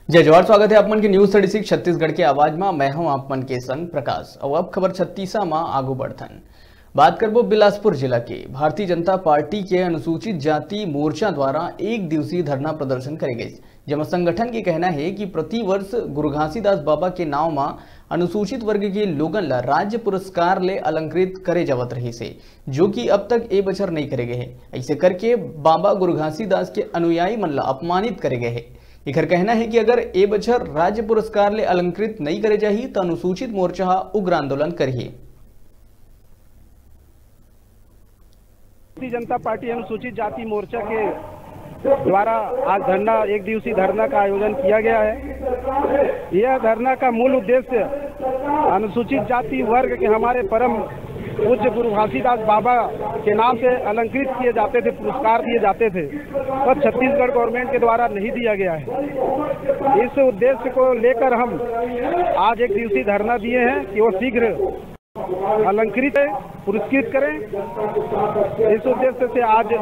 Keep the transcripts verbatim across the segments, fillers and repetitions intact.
जय जोहार, स्वागत है आप मन के न्यूज़ थर्टी सिक्स छत्तीसगढ़ के आवाज मा। मैं हूं आप मन के संग प्रकाश। और अब खबर छत्तीसा मा आगू बढ़थन। बात करबो बिलासपुर जिला के। भारतीय जनता पार्टी के अनुसूचित जाति मोर्चा द्वारा एक दिवसीय धरना प्रदर्शन करे गइस, जेमा संगठन के कहना हे कि प्रतिवर्ष गुरु घासीदास बाबा के नांव मा अनुसूचित वर्ग के लोगन ला राज्य पुरस्कार ले अलंकृत करे जावत रहिस हे, जो कि अब तक ए बछर नइ करे गए हे। ऐसे करके बाबा गुरु घासीदास के अनुयायी मन ला अपमानित करे गए हे। एकर कहना हे कि अगर ए बछर राज्य पुरस्कार ले अलंकृत नइ करे जाही, त अनुसूचित मोर्चा ह उग्र आंदोलन करही। भारतीय जनता पार्टी अनुसूचित जाति मोर्चा के द्वारा आज धरना, एक दिवसीय धरना का आयोजन किया गया है। यह धरना का मूल उद्देश्य अनुसूचित जाति वर्ग के हमारे परम पूज्य गुरु घासीदास बाबा के नाम से अलंकृत किए जाते थे, पुरस्कार दिए जाते थे, पर छत्तीसगढ़ गवर्नमेंट के द्वारा नहीं दिया गया है। इस उद्देश्य को लेकर हम आज एक दिवसीय धरना दिए हैं कि वो शीघ्र अलंकृत है, पुरस्कृत करें। इस उद्देश्य से आज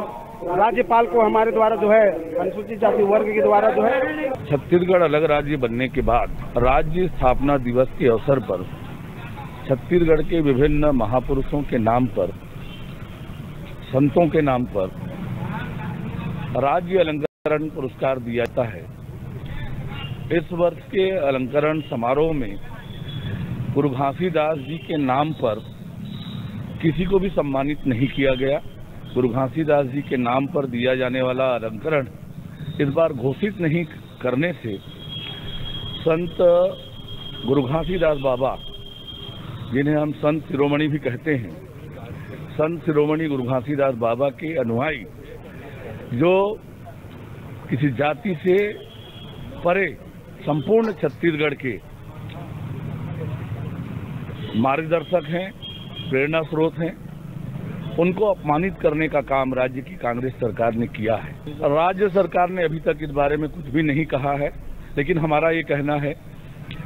राज्यपाल को हमारे द्वारा जो है, अनुसूचित जाति वर्ग के द्वारा जो है, छत्तीसगढ़ अलग राज्य बनने के बाद राज्य स्थापना दिवस के अवसर पर छत्तीसगढ़ के विभिन्न महापुरुषों के नाम पर, संतों के नाम पर राज्य अलंकरण पुरस्कार दिया जाता है। इस वर्ष के अलंकरण समारोह में गुरु घासीदास जी के नाम पर किसी को भी सम्मानित नहीं किया गया। गुरु घासीदास जी के नाम पर दिया जाने वाला अलंकरण इस बार घोषित नहीं करने से संत गुरु घासीदास बाबा, जिन्हें हम संत शिरोमणि भी कहते हैं, संत शिरोमणि गुरु घासीदास बाबा के अनुयायी, जो किसी जाति से परे संपूर्ण छत्तीसगढ़ के मार्गदर्शक हैं, प्रेरणा स्रोत हैं, उनको अपमानित करने का काम राज्य की कांग्रेस सरकार ने किया है। राज्य सरकार ने अभी तक इस बारे में कुछ भी नहीं कहा है, लेकिन हमारा ये कहना है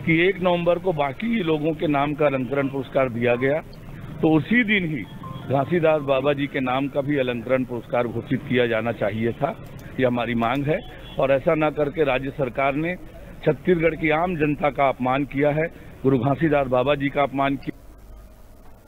कि एक नवंबर को बाकी लोगों के नाम का अलंकरण पुरस्कार दिया गया, तो उसी दिन ही घासीदास बाबा जी के नाम का भी अलंकरण पुरस्कार घोषित किया जाना चाहिए था। यह हमारी मांग है। और ऐसा ना करके राज्य सरकार ने छत्तीसगढ़ की आम जनता का अपमान किया है, गुरु घासीदास बाबा जी का अपमान किया।